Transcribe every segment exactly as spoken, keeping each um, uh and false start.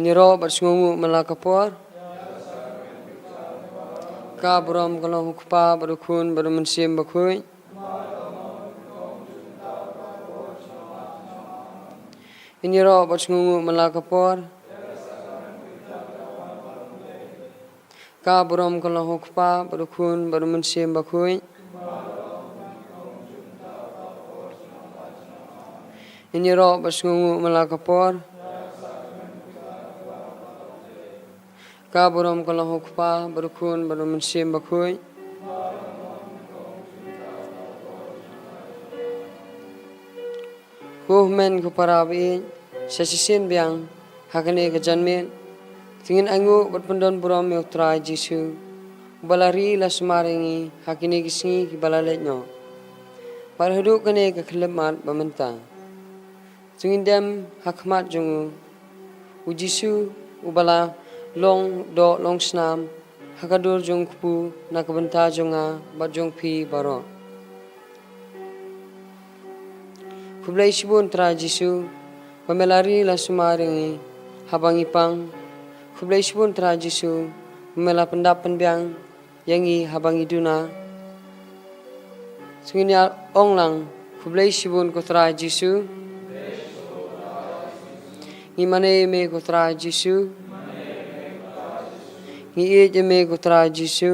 Ïaroh bad sngewnguh man la ka por. Ka burom ka long ha u Kpa bad u Khun bad u Mynsiem Bakhuid. Ïaroh bad sngewnguh man la ka por. Ka burom ka long ha u Kpa bad u Khun bad u Mynsiem Bakhuid. Ïaroh bad sngewnguh man la ka por. Ka burom ka long ha u Kpa bad u Khun bad u Mynsiem Bakhuid. Ko hynmen ko para baieit, sa shisien biang ha kane ka janmiet, to ngin ainguh bad pyndon burom ïa u Trai Jisu, uba la ri la sumar ïa ngi ha kine ki sngi kiba la leit noh, bad haduh kane ka khyllipmat ba mynta. To ngin dem ha khmat jong u, u Jisu uba la long doh long snam ha ka dur jong u kpu na ka bynta jong nga bad jong phi baroh. Khublei shibun Trai Jisu, ba me la ri la sumar ïa ngi haba ngi pang. Khublei shibun Trai Jisu, ba me la pyndap pynbiang ïa ngi haba ngi duna. To ngin ïa ong lang, khublei shibun ko Trai Jisu. Ngi mane ïa me ko Trai Jisu. Ngi ïeit ïa me ko Trai Jisu.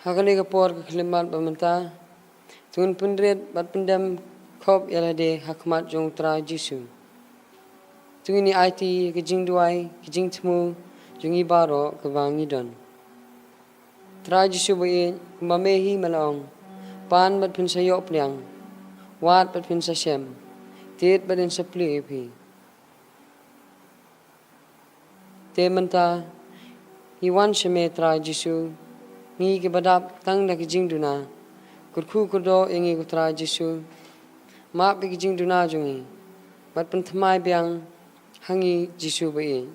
Ha kane ka por ka khyllipmat ba mynta, to ngin pynrit bad pyndem khop ïa lade ha khmat jong u Trai Jisu. To ngin ïa aiti ka jingduwai, ka jingthmu jong ngi baroh kaba ngi don. Trai Jisu ba ïeit, kumba me hi me la ong, pan bad phin sa ïoh pliang. Wad bad phin sa shem, tied bad yn sa plie ïa phi. Te mynta ngi wan sha me Trai Jisu, ngi kiba dap tang da ki jingduna. Kyrkhu kyrdoh ïa ngi ko Trai Jisu, map ïa ki jingduna jong ngi bad pynthymmai biang ha ngi Jisu ba ïeit.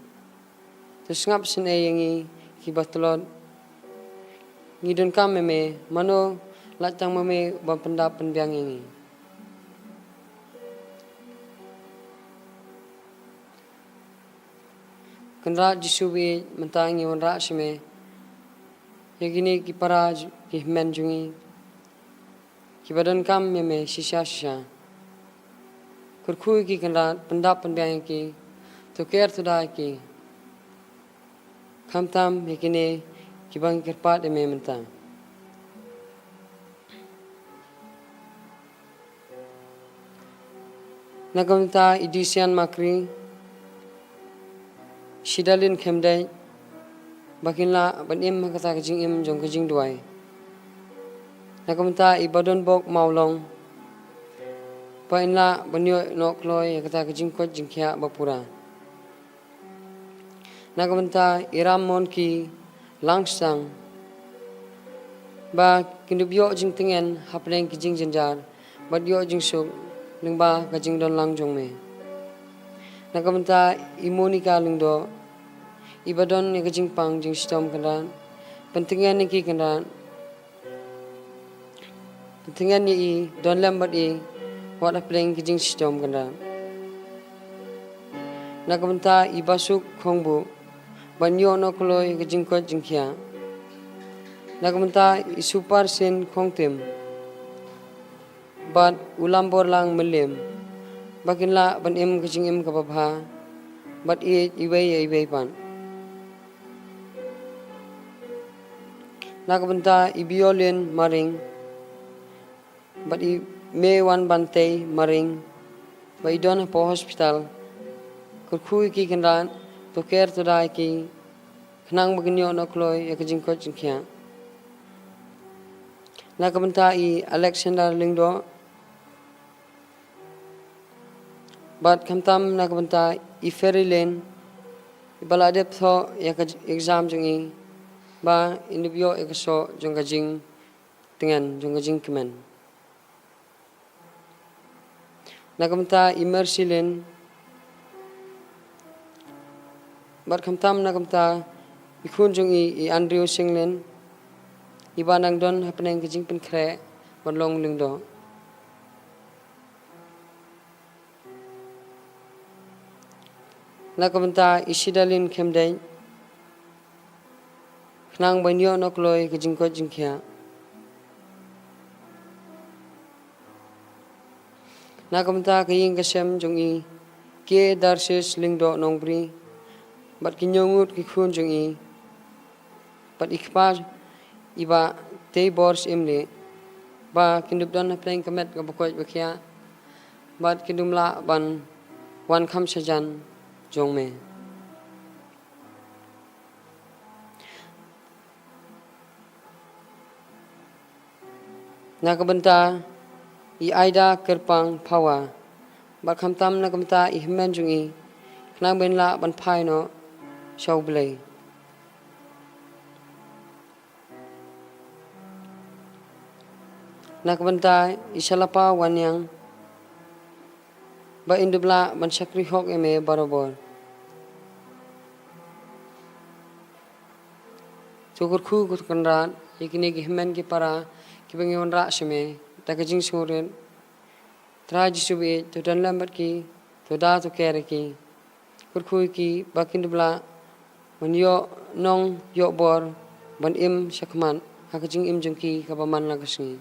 To sngap sngewbha ïa ngi kiba tlot. Ngi donkam ïa me, mano lait tang ma me ban pyndap pynbiang ïa ngi. Kynrad Jisu ba ïeit, mynta ngi wanrah sha me ïa kine ki para, ki hynmen jong ngi kiba donkam ïa me shisha shisha. Kyrkhu ïa ki Kynrad, pyndap pynbiang ïa ki, to care to da ïa ki. Khamtam ïa kine kiba ngi kyrpad ïa me mynta. Na ka bynta i Disian Makri, Shidalin Khemdei, ba kin lah ban im ha kata ka jingim jong ka jingduwai. Na ka bynta i Badonbok Mawlong, ba in lah ban ïoh noh kloi ha kata ka jingkoit jingkhiah ba pura. Na ka bynta i Ram Monki Langstang, ba kin dup ïoh jingtngen hapdeng ki jingjynjar bad ïoh jingsuk lyngba ka jingdon lang jong me. Na ka bynta i Monica Lyngdoh, iba don ïa ka jingpang jingshitom Kynrad, pyntngen ïa ki Kynrad. Pyntngen ïa i, don lem bad i wat hapdeng ki jingshitom Kynrad. Na ka bynta i Basuk Khongbuh, ban ïoh noh kloi ka jingkoit jingkhiah. Na ka bynta i Suparsin Khongtim bad u Lamborlang Mylliem, ba kin lah ban im ka jingim kaba bha bad ïeit iwei ïa iwei pat. Na ka bynta i Biolin Maring bad i Mewanbantei Maring, ba i don hapoh hospital. Kyrkhu ïa ki Kynrad, to care to da ïa ki, khnang ba kin ïoh noh kloi ïa ka jingkoit jingkhiah. Na ka bynta i Alexander Lyngdoh, bad khamtam na ka bynta i Ferry Lane, iba la dep thoh ïa ka exam jong i, ba in dup ïoh ïa ka soh jong ka jingtngen, jong ka jingkmen. Na ka bynta i Mercy Lane, bad khamtam na ka bynta i khun jong i, i Andrew Singh Lane, iba nang don hapdeng ka jingpynkhreh bad long lyngdoh. Na ka bynta i Shidalin Khemdei, khnang ban ïoh noh kloi ka jingkoit jingkhiah. Na ka bynta ka ïing ka sem jong i K. Darsis Lyngdoh Nongbri, bad ki hynñiew ngut ki khun jong i, bad i kpa i Bah Teibor Syiemlieh, ba kin dup don hapdeng ka met kaba koit ba khiah, bad kin dup lah ban wan kham shajan jong me. Na ka bynta i Aida Kyrpang Phawa, bad khamtam na ka bynta i hynmen jong i, khnang ba in lah ban phai noh sha U Blei. Na ka bynta i Shalapa Wanniang, ba in dup lah ban shakri hok ïa me barabor. To kyrkhu ko Kynrad ïa kine ki hynmen ki para kiba ngi wanrah sha me da ka jingsngewrit. Trai Jisu ba ïeit, to don lem bad ki, to da to care ïa ki. Kyrkhu ïa ki ba kin dup lah ban ïoh nong ïoh bor ban im shakhmat ha ka jingim jong ki kaba man la ka sngi.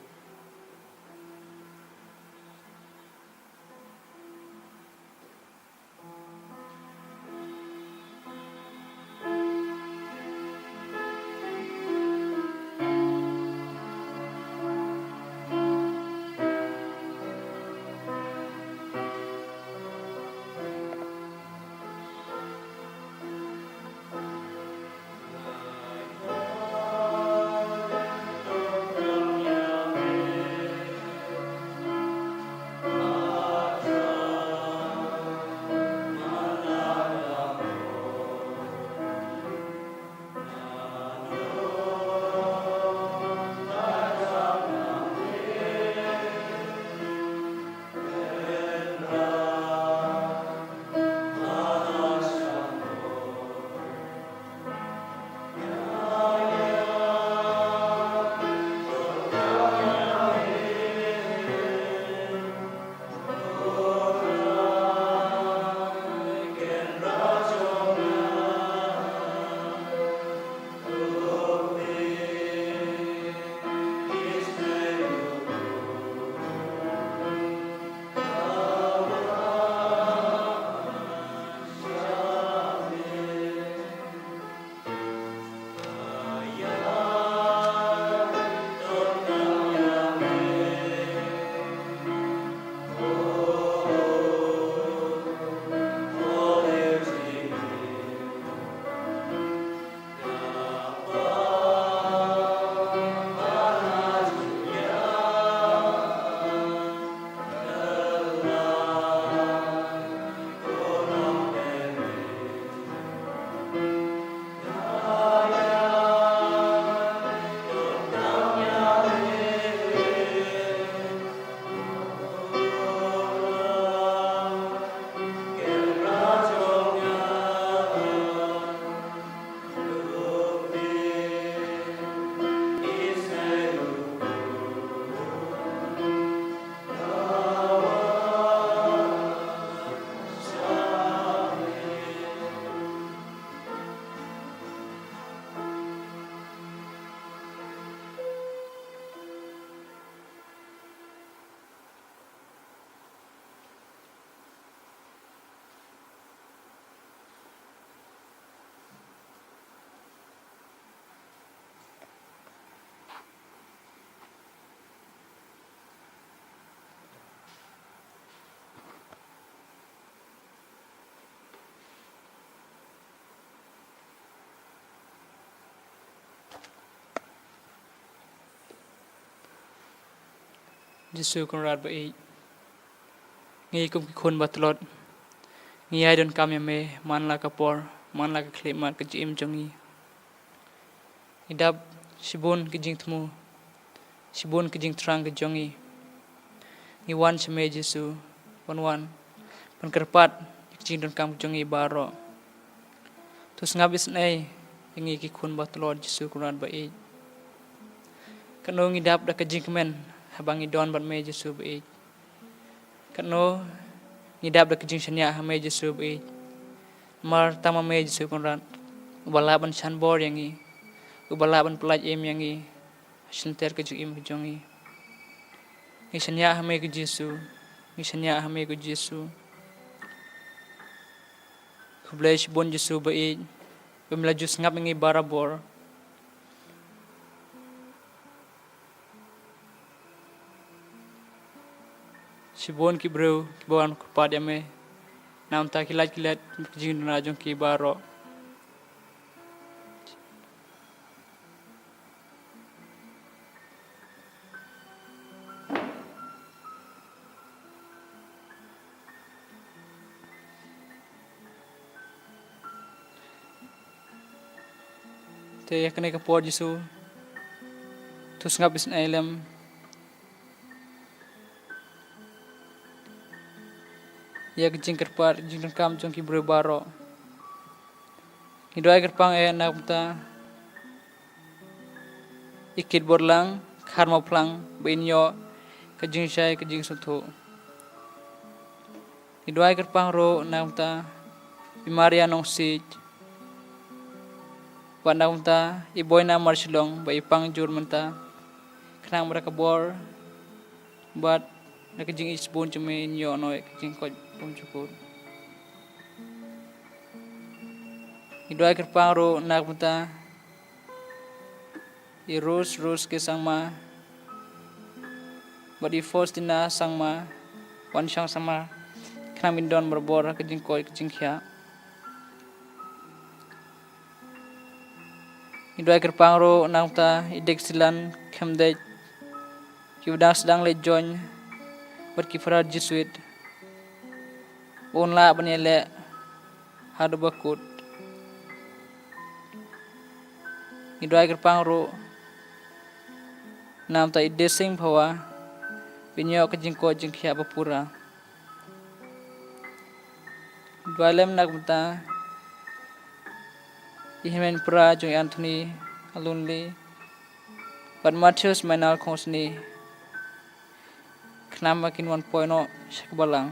Jisu Kynrad ba ïeit, ngi kum ki khun ba tlot, ngi ïai donkam ïa me man la ka por, man la ka khyllipmat ka jingim jong ngi. Ngi dap shibun ki jingthmu, shibun ki jingthrang ki jong ngi. Ngi wan sha me Jisu, ban wan, ban kyrpad ïa ki jingdonkam ki jong ngi baroh. To sngap isynei ïa ngi ki khun ba tlot Jisu Kynrad ba ïeit. Katno ngi dap da ka jingkmen haba ngi don bad me Jisu ba ïeit. Katno ngi dap da ka jingshaniah ha me Jisu ba ïeit. Namar tang ma me Jisu Kynrad, uba lah ban shan bor ïa ngi, uba lah ban pyllait im ïa ngi ha shynter ka jingim ka jong ngi. Ngi shaniah ha me ko Jisu, ngi shaniah ha me ko Jisu. Khublei shibun Jisu ba ïeit, ba me la ju sngap ïa ngi barabor. Shibun ki briew kiba wan kyrpad ïa me, namar ki lait ki let ki jingduna jong ki baroh. Te ïa kane ka por Jisu, to sngap isynei lem ïa ka jingkyrpad jingdonkam jong ki briew baroh. Ngi duwai kyrpang eh na ka bynta i Kit Borlang, Khar Mawphlang, ba in ïoh ka jingshai ka jingsngewthuh. Ngi duwai kyrpang ruh na ka bynta i Maria Nongsiej, bad na ka bynta i Boina Marshillong ba i pang jur mynta, khnang ba da ka bor bad na ka jingïeit shibun jong me in ïoh noh ïa ka jingkoit bymjukut. Ngi duwai kyrpang ruh na ka bynta i Rus Rus ki Sangma bad i Faustina Sangma, Wanshang Sangma, khnang ba kin don barabor ha ka jingkoit ka jingkhiah. Ngi duwai kyrpang ruh na ka bynta i Dixieland Khymdeit, kiba dang sdang leit join bad ki para Jesuit, ba un lah ban ïaleh haduh ba kut. Ngi duwai kyrpang ruh na ka bynta i Desing Phawa, ba in ïoh ka jingkoit jingkhiah ba pura. Duwai lem na ka bynta i hynmen para jong i Anthony Alunli bad Matthews Mainal Khongsni, khnang ba kin wan poi noh sha ka balang.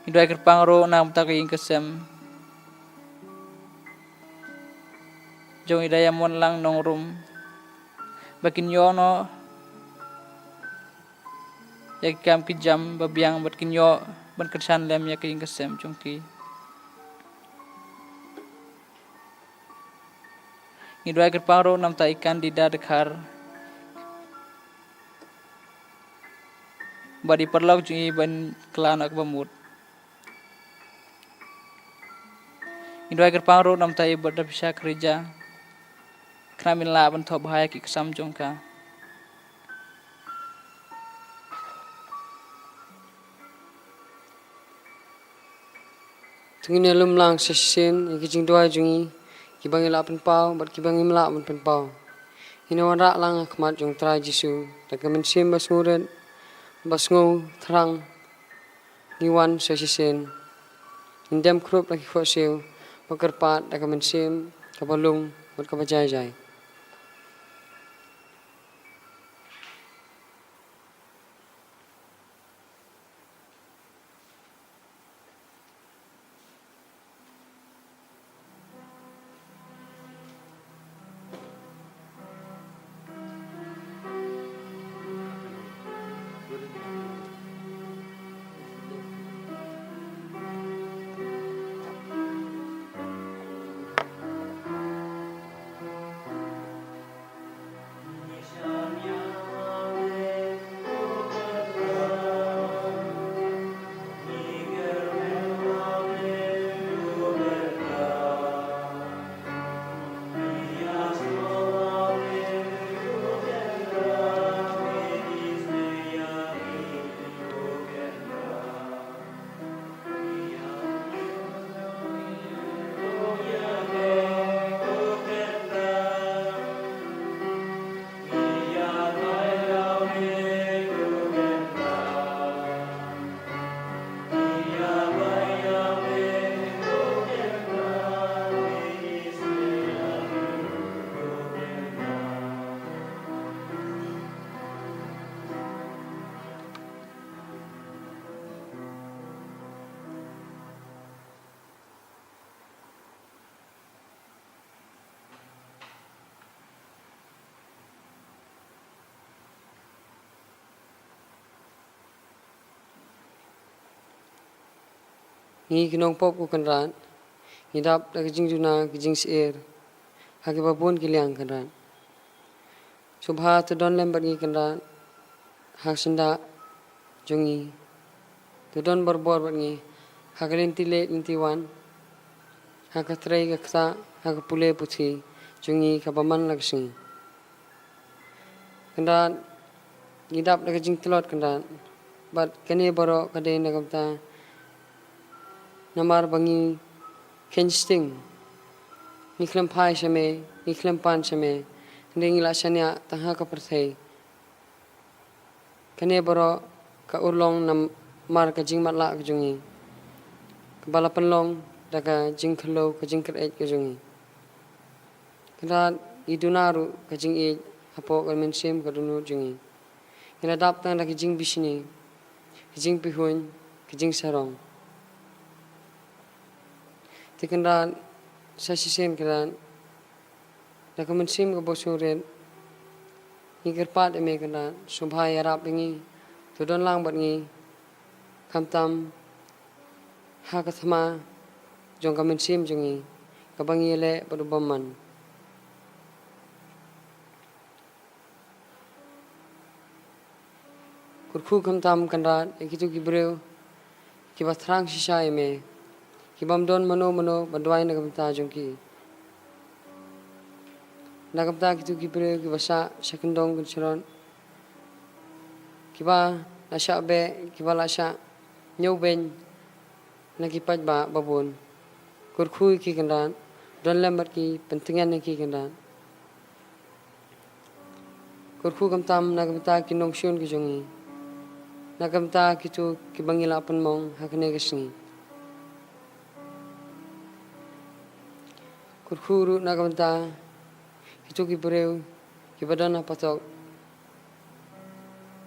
Ngi duwai kyrpang ruh na ka bynta ka ïing ka sem jong i Diamond Lang Nongrum, ba kin ïoh noh ïa ki kam ki jam ba biang bad kin ïoh ban kyrshan lem ïa ka ïing ka sem jong ki. Ngi duwai kyrpang ruh na ka bynta i Candida Dkhar bad i paralok jong i ba in kylla noh kaba mut. Ngi duwai kyrpang ruh na ka bynta i Brother Pisha Kharija, khnang ba in lah ban thoh bha ïa ki ksam jong ka. To ngin ïalum lang sa shisien ïa ki jingduwai jong ngi, kiba ngi lah pynpaw bad kiba ngim lah ban pynpaw. Ngin ïa wanrah lang ha khmat jong u Trai Jisu da ka mynsiem ba sngewrit, ba sngewthrang. Ngi wan sa shisien, ngin dem khrup da ki khohsiew, ba kyrpad da ka mynsiem kaba lung bad kaba jai jai. Ngi ki nongpop ko Kynrad, ngi dap da ka jingduna ka jingsyier ha kiba bun ki liang Kynrad. Sngewbha to don lem bad ngi Kynrad ha ka syndah jong ngi. To don barabor bad ngi ha ka lynti leit lynti wan, ha ka trei ka ktah, ha ka pule puthi jong ngi kaba man la ka sngi. Kynrad, ngi dap da ka jingtlot Kynrad, bad kane baroh ka dei na ka bynta namar ba ngi khein sting. Ngi khlem phai sha me, ngi khlem pan sha me, hynrei ngi la shaniah tang ha ka pyrthei. Kane baroh ka urlong namar ka jingmatlah ka jong ngi, kaba la pynlong da ka jingkhlaiñ, ka jingkyreit ka jong ngi. Kynrad, ngi duna ruh ka jingïeit hapoh ka mynsiem ka dohnud jong ngi. Ngi la dap tang da ka jingbishni, ka jingpihuiñ, ka jingsarong. Te Kynrad, sa shisien Kynrad, da ka mynsiem kaba sngewrit, ngi kyrpad ïa me Kynrad, sngewbha ïarap ïa ngi, to don lang bad ngi, khamtam ha ka thma jong ka mynsiem jong ngi, kaba ngi ïaleh bad u bymman. Kyrkhu khamtam Kynrad ïa kito ki briew kiba thrang shisha ïa me, kibym don mano mano ban duwai na ka bynta jong ki. Na ka bynta kito ki briew kiba shah sha kyndong kynshrong, kiba la shah beh, kiba la shah ñiewbeiñ na ki paidbah babun. Kyrkhu ïa ki Kynrad, don lem bad ki, pyntngen ïa ki Kynrad. Kyrkhu khamtam na ka bynta ki nongshun ki jong ngi, na ka bynta kito kiba ngi la pynmong ha kane ka sngi. Kyrkhu ruh na ka bynta kito ki briew kiba don ha patok,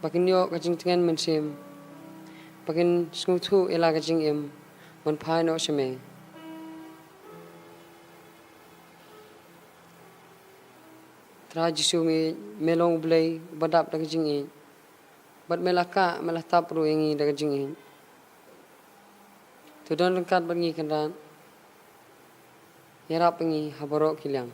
ba kin ïoh ka jingtngen mynsiem, ba kin sngewthuh ïa la ka jingim ban phai noh sha me. Trai Jisu, me long U Blei uba dap da ka jingïeit, bad me la kah, me la tap ruh ïa ngi da ka jingïeit. To don ryngkat bad ngi Kynrad, ïarap ïa ngi ha baroh ki liang.